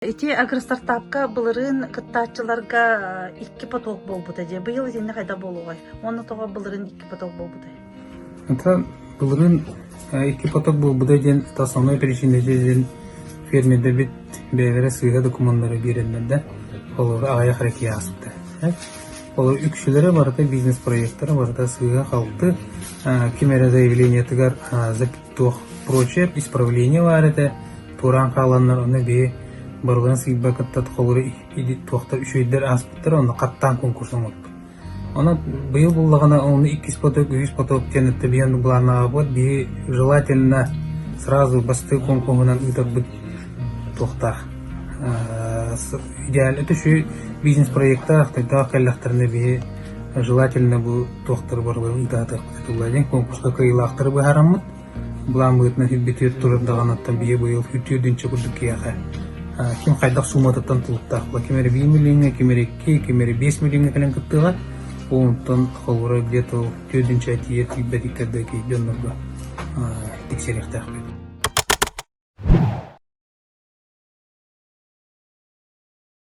Ити агростартапка былырыын кыттааччыларга икки поток буолбута дии. Быйыл итиннэ хайдах буолуоҕай? Уонна тоҕо былырыын икки поток буолбутай? Это былырыын икки поток буолбута диэн это основной причина диэн фермердэрбит бэйэлэрэ сыыһа докумуоннары биэрэннэр да олору аҕыйах эрэ киһи ааспыта. Ол үксүлэрэ барыта бизнес-проектара барыта сыыһа-халты ким эрэ заявлениетыгар туох прочее исправление баар этэ туораан хааланнар ону биһи барыларын сыыйбаккыттан холобур туохтар үчүгэйдэр ааспыттара онно хаттаан конкурс оҥорбут. Онон быйыл буллаҕына ону иккис поток, үһүс поток диэн это биһиэн былааннаабыт биһи желательно сразу бастакы конкурсунан ыытарбыт туохтаах идеально это үчүгэй бизнес-проектаах тайдаах кэллэхтэринэ биһи желательно бу туохтары барыларын ыытаатыахпыт этэ диэн конкурска кыайыылаахтары быһаараммыт Былаан быһыытынан сүүрбэтигэр турар даҕаныттан биһи быйыл үтүө курдук киһиэхэ ким хайдах сууматыттан тулуктаах була ким эрэ биир миллиоҥҥа, ким эрэ икки, ким эрэ 5 миллиоҥҥа кэлэн кыттыаҕа. Ол онтон холобура где-то түөрдүнчэ тиийэр тиийбэт иккэрдэ киһи дьоннорго тиксэриэхтээхпит.